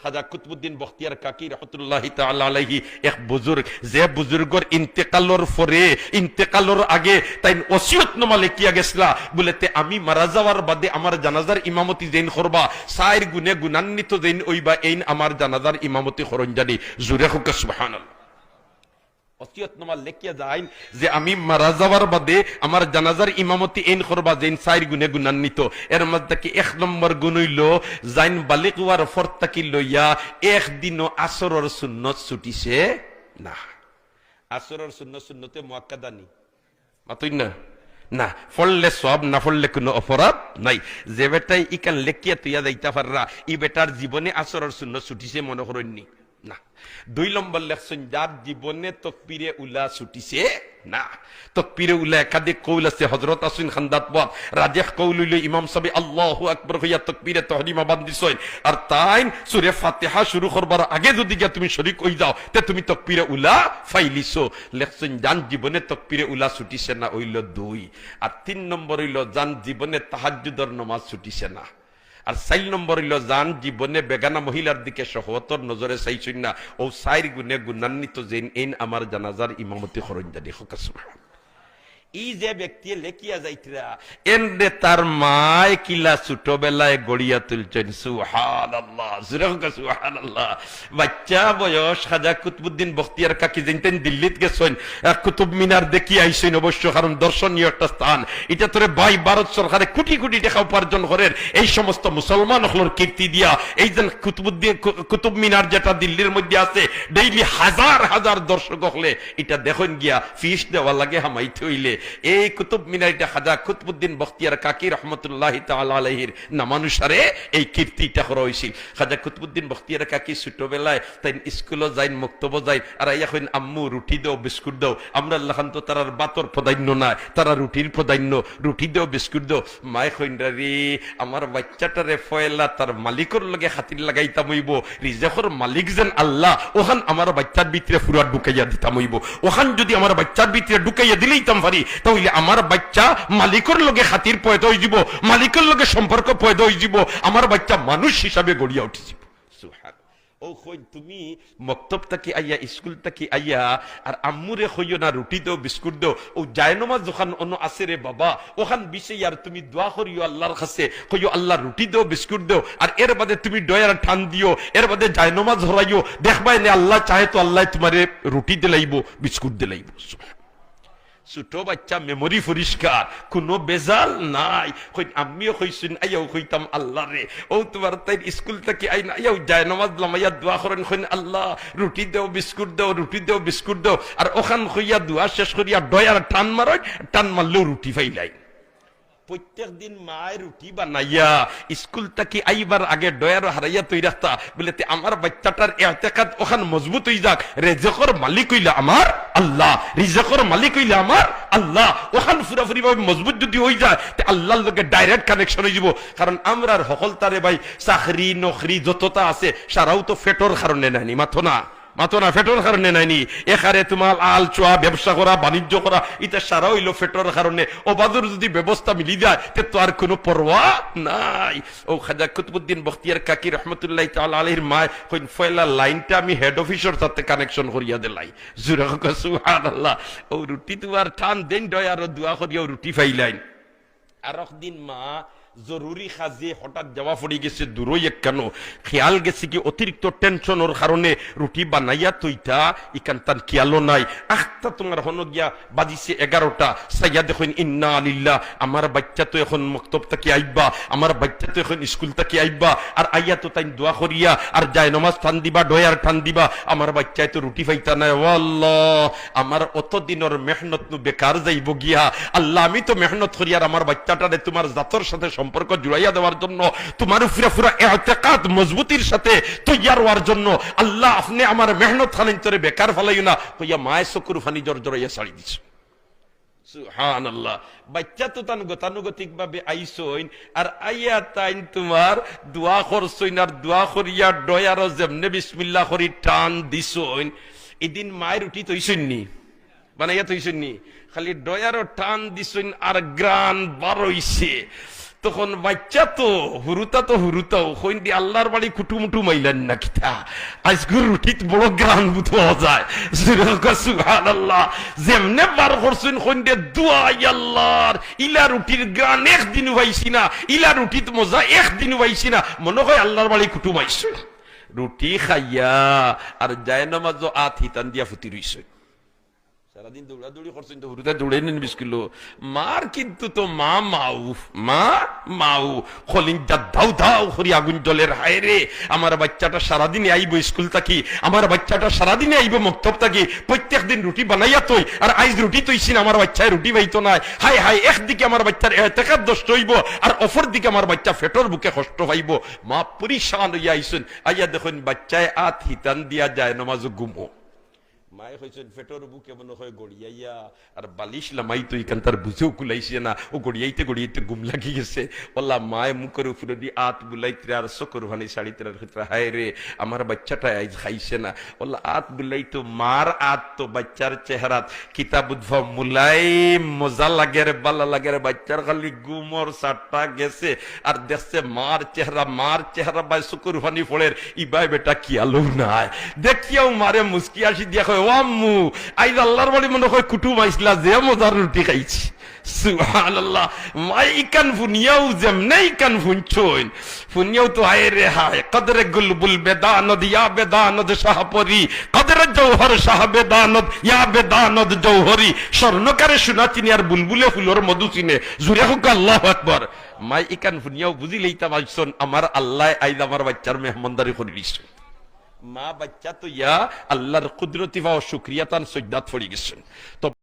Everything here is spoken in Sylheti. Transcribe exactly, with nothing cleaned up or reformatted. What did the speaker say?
খাজা কুতবুদ্দিন বখতিয়ার কাকি রহমতুল্লাহি তাআলা আলাইহি এক বুজুর্গ, যে বুজুর্গর ইন্তেকালর পরে, ইন্তেকালর আগে তাইন ওসিয়তনামা লেখিয়া গেছলা, বুলে, "তে আমি মারা যাওয়ার বাদে আমার জানাজার ইমামতি যেইন করবা, চাইর গুণে গুণান্বিত যেইন অইবা, এইন আমার জানাজার ইমামতি করইন জানি।" জুরে কউক্কা সুবহানাল্লাহ। ওসিয়তনামা লেখিয়া যাইন যে আমি মারা যাওয়ার বাদে আমার জানাজার ইমামতি এইন করবা যেইন চাইর গুণে গুণান্বিত। এর মাঝে থাকি এক নম্বর গুণ অইলো, যাইন বালিগ অওয়ার পর থাকি লইয়া একদিনও আসরর সুন্নত ছুটিছে না। আসরর সুন্নত সুন্নতে মুআক্কাদা নি? মাতইন না? না, পড়লে সওয়াব, না পড়লে কুনু অপরাধ নাই। যে বেটায় ইখান লেখিয়া থইয়া যাইতা পাররা, ই বেটার জীবনে আসরর সুন্নত ছুটিছে মনো করইন নি? না। দুই নম্বর লেখছইন, যার জীবনে তকবিরে উলা ছুটিছে না। তকবিরে উলা একাধিক কৌল আছে, হযরত আছইন খান্দাত বাদ, রাজেহ কৌল অইলো ইমাম সাবে আল্লাহু আকবার কইয়া তকবিরে তহরিমা বান্ধিছইন, আর তাইন সুরে ফাতিহা শুরু করবার আগে যুদি গিয়া তুমি শরিক অই যাও, তে তুমি তকবিরে উলা ফাইলিছো। লেখছইন, যান জীবনে তকবিরে উলা ছুটিছে না, অইলো দুই। আর তিন নম্বর অইলো, যান জীবনে তাহাজ্জুদর নমাজ ছুটিছে না। আর চাইর নম্বর অইলো, যান জীবনে বেগানা মহিলার দিকে শহওয়াতর নজরে চাইছইন না, অউ চাইর গুণে গুণান্বিত যেইন, এইন আমার জানাজার ইমামতি করইন জানি। কউক্কা সুবহান। ই যে ব্যক্তিয়ে লেখিয়া যাইতরা, এনরে তার মায় কিলা ছোটবেলায় গড়িয়া তুলছইন। সুবহানাল্লাহ, জুরে কউক্কা সুবহানাল্লাহ। বাইচ্চা বয়স খাজা কুতবুদ্দিন বখতিয়ার কাকি যেইন তাইন দিল্লিত গেছইন, আহ, কুতুব মিনার দেখিয়া আইছইন অবশ্য, কারণ দর্শনীয় একটা স্থান। ইটা তোরে ভাই ভারত সরকারে কোটি কোটি টেকা উপার্জন করের এই সমস্ত মুসলমান অকলর কীর্তি দিয়া। এই যে কুতুবুদ্দিন, কু-, কুতুব মিনার যেটা দিল্লির মধ্যে আছে, ডেইলি হাজার হাজার দর্শক অকলে ইটা দেখইন গিয়া, ফিস দেওয়া লাগে হামাইতে অইলে। এই কুতুব মিনার ইটা খাজা কুতবুদ্দিন বখতিয়ার কাকি রহমতুল্লাহি তাআলা আলাইহির নামানুসারে এই কীর্তি ইটা করা অইছিল। খাজা কুতবুদ্দিন বখতিয়ার কাকি ছোটবেলায় তাইন স্কুলো যাইন, মক্তবো যাইন, আর আইয়া কইন, "আম্মু, রুটি দেও, বিস্কুট দেও।" আমরার লাখান তো তারার ভাতর প্রাধান্য নাই, তারা রুটির প্রাধান্য, "রুটি দেও, বিস্কুট দেও।" মায় কইন, "রে, আমার বাইচ্চাটারে পয়লা তার মালিকর লগে খাতির লাগাইতাম অইবো, রিজেকর মালিক যেন আল্লাহ, অখান আমার বাইচ্চার ভিতরে পুরা ঢুকাইয়া দিতাম অইবো। অখান যুদি আমার বাইচ্চার ভিতরে ঢুকাইয়া দিলাইতাম পারি, তা অইলে আমার বাইচ্চা মালিকর লগে খাতির পয়দা অইযিবো, মালিকর লগে সম্পর্ক পয়দা অইযিবো, আমার বাইচ্চা মানুষ হিসাবে গড়িয়া উঠিযিবো।" সুবহান। অউ কইন, "তুমি মক্তব থাকি আইয়া, স্কুল থাকি আইয়া, আর আম্মুরে কইও না রুটি দেও, বিস্কুট দেও, অউ জায়নমাজ যেখান অনো আছে রে বাবা, অখান বিছাইয়ার তুমি দোয়া করিও আল্লার কাছে, কইও, 'আল্লাহ, রুটি দেও, বিস্কুট দেও, আর এর বাদে তুমি ডয়ার টান দিও, এর বাদে জায়নমাজ হরাইও, দেখবায় নে আল্লাহ চায় তো আল্লায় তুমারে রুটি দিলাইবো, বিস্কুট দিলাইবো।'" সুবহান। ছোট বাইচ্চা, মেমোরি পরিষ্কার, কুনু বেজাল নাই। কইন, "আম্মিও কইছইন, আইয়াও কইতাম আল্লারে।" অউ তুমার তাইন স্কুল থাকি আইন, আইয়াও জায়নমাজ লামাইয়া দোয়া করইন, কইন, "আল্লাহ, রুটি দেও, বিস্কুট দেও, রুটি দেও, বিস্কুট দেও।" আর অখান কইয়া দোয়া শেষ করিয়া ডয়ার টান মারইন, টান মারলেউ রুটি পাইলাইন। প্রত্যেক দিন মায় রুটি বানাইয়া স্কুল থাকি আইবার আগে ডয়ারো হারাইয়া থই রাখতা, বুলে, "তে আমার বাইচ্চাটার এতেকাদ অখান মজবুত অইযাক, রেজেকর মালিক অইলা আমার আল্লাহ, রিজেকর মালিক অইলা আমার আল্লাহ।" অখান পুরাপুরিভাবে মজবুত যুদি অইযায়, তে আল্লার লগে direct connection অইযিবো। কারণ আমরার হকলতারে ভাই, চাকরি, নকরি যততা আছে, সারাউ তো পেটর কারণে নায়নি, মাতো না। মাতো না, পেটর কারণে নায়নি। এখানে তুমার আল চুয়া, ব্যবসা করা, বাণিজ্য করা, ইতা সারা অইলো পেটর কারণে। অউ বাদর যুদি ব্যবস্থা মিলি যায়, তে তো আর কুনু পরোয়া নাই। অউ খাজা কুতবুদ্দিন বখতিয়ার কাকি রহমতুল্লাহি তাআলা আলাইহির মায় কইন, "পয়লা লাইনটা আমি হেড অফিসর সাথে connection করিয়া দিলাই।" জুরে কউক্কা সুবহানাল্লাহ। অউ রুটি তুমার টান দেইন, ডয়ারো দোয়া করিয়াউ রুটি পাইলাইন। আরক দিন মা জরুরি কাজে হঠাৎ যাওয়া পড়ি গেছে দূরই একখানো, খেয়াল গেছে কি অতিরিক্ত টেনশনর কারণে রুটি বানাইয়া থইতা, ইখান তান খেয়ালও নাই। আখতা তুমার হনো গিয়া বাজিছে এগারোটা, চাইয়া দেখইন, ইন্না লিল্লাহ, আমার বাইচ্চা তো এখন মক্তব থাকি আইবা, আমার বাইচ্চা তো এখন স্কুল থাকি আইবা, আর আইয়া তো তাইন দোয়া করিয়া আর জায়নমাজ টান দিবা, ডয়ার টান দিবা, আমার বাইচ্চায় তো রুটি পাইতা নায়। ও আল্লাহ, আমার অত দিনর মেহনত নু বেকার যাইবো গিয়া। আল্লাহ, আমি তো মেহনত করিয়ার আমার বাইচ্চাটারে তুমার জাতর সাথে সম্পর্ক জুড়াইয়া দেওয়ার জন্য, তুমার উপরে পুরা এতেকাদ মজবুতির সাথে তৈয়ার অওয়ার জন্য। আল্লাহ, আপনে আমার মেহনত খানিন্তরে বেকার ফালাইও না, কইয়া মায় চকুর পানি জরজরাইয়া ছাড়ি দিছে। সুবহানাল্লাহ। বাইচ্চা তো তান গতানুগতিকভাবে আইছইন, আর আইয়া তাইন তুমার দোয়া করছইন, আর দোয়া করিয়া ডয়ারো যেমনে বিসমিল্লাহ করি টান দিছইন, ইদিন মায় রুটি থইছইন নি? বানাইয়া থইছইন নি? খালি ডয়ারো টান দিছইন আর ঘ্রাণ বারইছে। তখন বাইচ্চা তো, হুরুতা তো হুরুতাউ, কইন দি আল্লার বাড়ি কুটুমুটু মাইলান না কিতা? আইজকুর রুটিত বড় ঘ্রাণ বুঝা যায়। জোরে কউক্কা সুবহানাল্লাহ। যেমনে বার করছইন কইন দে দোয়াই আল্লার, ইলা রুটির ঘ্রাণ একদিনও পাইছি না, ইলা রুটিত মজা একদিনও পাইছি না, মনো কয় আল্লার বাড়ি কুটুম আইছইন। রুটি খাইয়া আর জায়নামাজো আত হিতান দিয়া ফুতি রইছইন। সারাদিন দৌড়াদৌড়ি করছইন তো, হুরুতায় দৌড়াইন নি বিশ কিলো। মার কিন্তু তো মা মাউ, মা মাউ। কলিজা দাউ দাউ করি আগুন জ্বলের, হায় রে, আমার বাইচ্চাটা সারাদিনে আইবো স্কুল থাকি, আমার বাইচ্চাটা সারাদিনে আইবো মক্তব থাকি, প্রত্যেক দিন রুটি বানাইয়া থই, আর আইজ রুটি থইছি না, আমার বাইচ্চায় রুটি পাইতো নায়। হায় হায়, একদিকে আমার বাইচ্চার এতেকাদ নষ্ট অইবো, আর অপর দিকে আমার বাইচ্চা পেটর ভুকে কষ্ট পাইবো। মা পরিশান অইয়া আইছইন, আইয়া দেখইন বাইচ্চায় আত হিতান দিয়া জায়নামাজো ঘুমো। মায়ে কইছইন, "পেটর ভুকে মনো কয় গড়িয়াইয়া আর বালিশ লামাইতো ইখান তার বুঝেও কুলাইছে না, অউ গড়িয়াইতে গড়িয়াইতে ঘুম লাগি গেছে।" অলা মায়ে মুখর উপরেদি আত বুলাইতরা আর চকুর পানি ছাড়িতরা আর কইতরা, "হায় রে, আমার বাইচ্চাটায় আইজ খাইছে না।" অলা আত বুলাইতো, মার আত তো বাইচ্চার চেহারাত কিতা বুঝবা, মুলাইম, মজা লাগের, বালা লাগের, বাইচ্চার খালি ঘুমর সাট্টা গেছে। আর দেখছে মার চেহারা, মার চেহারা বায় চকুর পানি পড়ের, ইবায় বেটা খিয়ালও নাই। দেখিয়াউ মারে মুস্কি হাসি দিয়া কয়, "ও আম্মু, আইজ আল্লার বাড়ি মনো কয় কুটুম আইছলা, যে মজার রুটি খাইছি।" সুবহানাল্লাহ। মায় ইখান হুনিয়াউ যেমনে ইখান হুনছইন, হুনিয়াউ তো হায় রে হায়, কদরে গুলবুল বেদানদ, ইয়া বেদানদ শাহপরি, কদরে জৌহর শাহ বেদানদ, ইয়া বেদানদ জৌহরি, স্বর্ণকারে সোনা চিনে আর বুলবুলে ফুলর মধু চিনে। জোরে কউক্কা আল্লাহু আকবার। মায় ইখান হুনিয়াউ বুঝিলাইতা পারছইন, আমার আল্লায় আইজ আমার বাইচ্চার মেহমানদারি করি দিছইন। মা বাইচ্চা থইয়া আল্লার কুদরতি পাও শুকরিয়া তান সইজদাত পড়ি গেছইন। তো